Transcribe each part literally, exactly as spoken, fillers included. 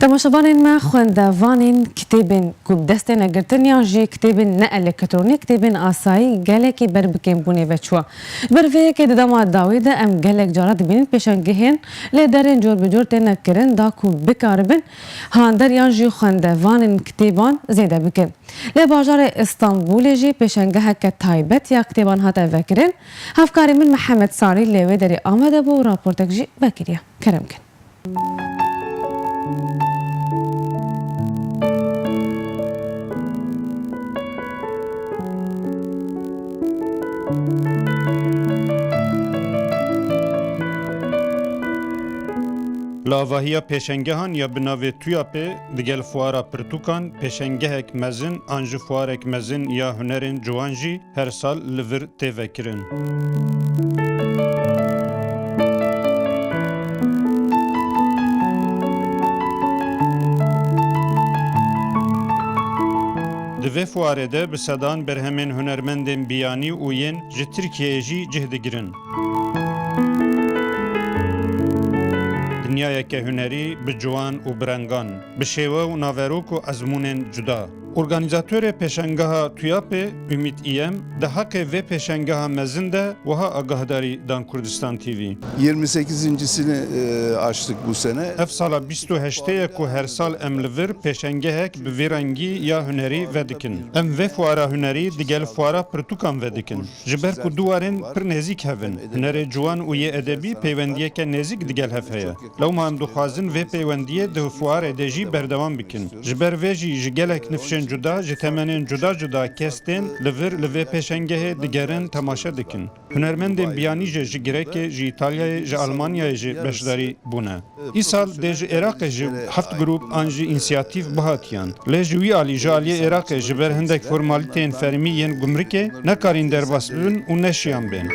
Temaşevanên me, xwendevanên kitêbên ku bi destê ne girtin yan jî kitêbên ne elektronî, kitêbên asayî gelekî ber bi kêmbûnê ve çûye. Ji ber vê yekê di dema dawî de em gelek cara dibînin pêşengehên li derên cor bi cor têne kirin da ku bikaribin hander yan jî xwendevanên kitêban zêde bikin. Li bajarê Îstanbûlê jî pêşengeheke taybet ya kitêban hate vekirin. Hevkarê min Mihemed Sarî li wê derê amade bû û raportek jî vekiriye. Kerem kin. Li avahiya pêşengehan ya bi navê TUYAP'ê digel fuara pirtûkan pêşengehek mezin an jî fuarek mezin ya hunerên ciwan jî her sal li vir tê vekirin. Di vê fuarê de bi sedan berhemên hunermendên biyanî û yên ji Tirkiyeyê jî cih digirin. Dinyayeke hunerî bi ciwan û bi rengan, bi şêwe û naverok û ezmûnên cuda. Organîzatorê pêşengeha TUYAP'ê Ümit İyem di heqê vê pêşengeha mezin de wiha agahdarî dan Kurdistan TV. Yirmi sekizincisini, e, açtık bu sene. Ev sala bîst û heştê ye ku her sal em li vir pêşengehek bi vê rengî ya hunerî vedikin. Em vê fuara hunerî digel fuara pirtûkan vedikin. Ji ber ku du warên pir nêzîk hev in, hunerê ciwan û yê edebî peywendiyeke nêzîk digel hev heye. Lewma em dixwazin vê peywendiyê di fuarê de jî berdewam bikin. Ji ber vê jî ji gelek nifşên cuda, ji temenên cuda cuda kes tên li vir li vê pêşengehê digerin temaşe dikin. Hunermendên biyanî jî ji Girekê, ji Îtalyayê, ji Almanyayê jî beşdarî bûne. Îsal dê ji Iraqê jî heft grûp an jî însiyatîf bihatiyan. Lê ji wî alî, ji aliyê Iraqê ji ber hindek formalîteyên fermî yên gumrikê nekarîn derbas bibin û neşiyan bên.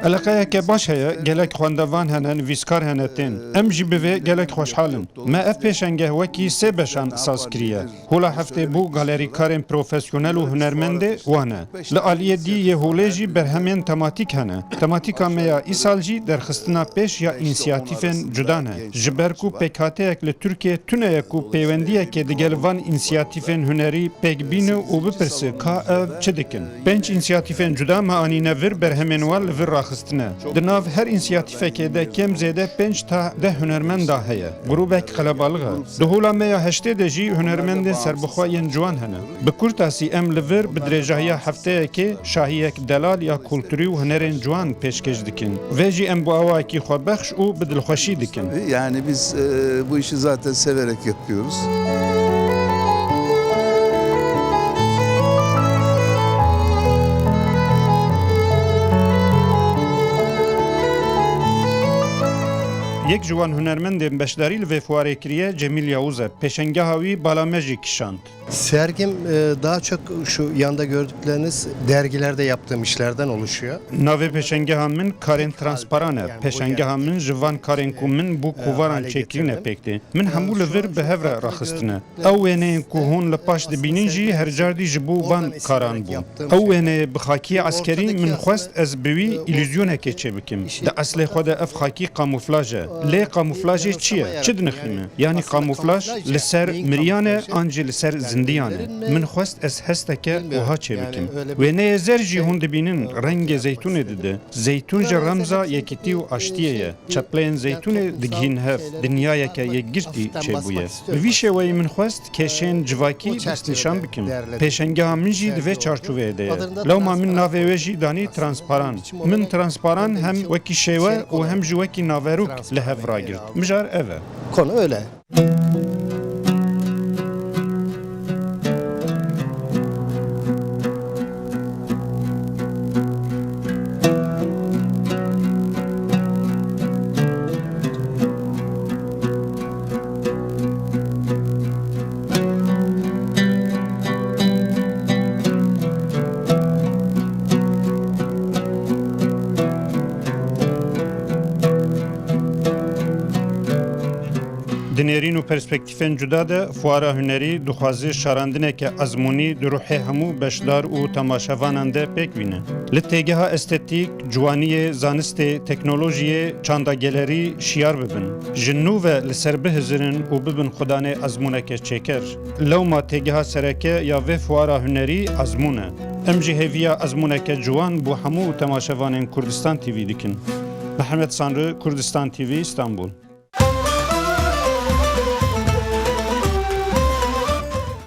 Eleqeyeke baş heye, gelek xwendevan hene, nivîskar hene tên. Em jî bi vê gelek xweşhal in. Me ev pêşengeh wekî sê beşan saz kiriye. Hola heftê bû galerîkarên profesyonel û hunermendê wan e. Li aliyê dî yê holê jî berhemên tematîk hene. Tematîka me ya îsal jî derxistina pêş ya însiyatîfên cuda ne. Ji ber ku pêkhateyek li Tirkiyê tune ye ku peywendiyekê digel van însiyatîfên hunerî pêk bîne û bipirse ka ev çi dikin. Pênc însiyatîfên cuda me anîne vir, berhemên wan li vir raxistine. Di nav her însiyatîfekê de kêm zêde pênc ta deh hunermenda heye. Grûbek qelebalix e. Di hola me ya heştê de jî hunermendên serbixwe yên ciwan hene. Bi kurtasî em li vir bi dirêjahiya hefteyekê şahiyek delal ya kulturî û hunerên ciwan pêşkêş dikin. Vê jî em bi awayekî xwebexş û bi dilxweşî dikin. Yani biz, e, bu işi zaten severek yapıyoruz. Yek ji wan hunermendên beşdarî li vê fuarê kiriye Cemîl Yavuz e. Pêşengeha wî bala me jî kişand. Sergim, e, daha çok şu yanda gördükleriniz dergilerde yaptığım işlerden oluşuyor. Navê pêşengeha min karên transparan e. Pêşengeha min ji van karên ku min bo kovaran çêkirîne pêk tê. Min hemû li vir bi hev re raxistine. Ew wêneyên ku hûn li paş dibînin jî her car dî ji bo van karan bûn. Ew wêneyê bi xakiyê eskerî min xwest ez bi wî îlûzyonekê çêbikim. Di eslê xwe de ev xakî kamûflaj e. Lê kamûflajê çi ye? Çi dinixîne? Yanî kamûflaj li ser miriyan e an jî li ser zindiyan e? Min xwest ez hesteke wiha çêbikim. Wêneyê zer jî hûn dibînin, rengê zeytûnê dide. Zeytûn jî remza yekîtî û aştiyê ye. Çepleyên zeytûnê digihîn hev, dinyayeke yekgirtî çêbûye. Bi vî şêweyî min xwest kêşên civakî destnîşan bikim. Pêşengeha min jî di vê çarçoveyê de ye. Lewma min navê wê jî danî transparan. Min transparan hem wekî şêwe û hem jî wekî naverok li hev ragirt. Mijar ev e. Konu öyle. Dinê Nêrîn û perspektîfên cuda de fuara hunerî dixwaze şarandineke ezmûnî di ruhê hemû beşdar û temaşevanan de pêk bîne. Li têgeha estetîk, ciwaniyê, zanistê, teknolojiyê, çanda gelerî şiyar bibin. Ji nû ve li ser bihizirin û bibin xudanê ezmûneke çêker. Lewma têgeha sereke ya vê fuara hunerî ezmûn e. Em jî hêviya ezmûneke ciwan bo hemû temaşevanên Kurdistan T V dikin. Mehmet Sanrı, Kurdistan T V, Îstanbul.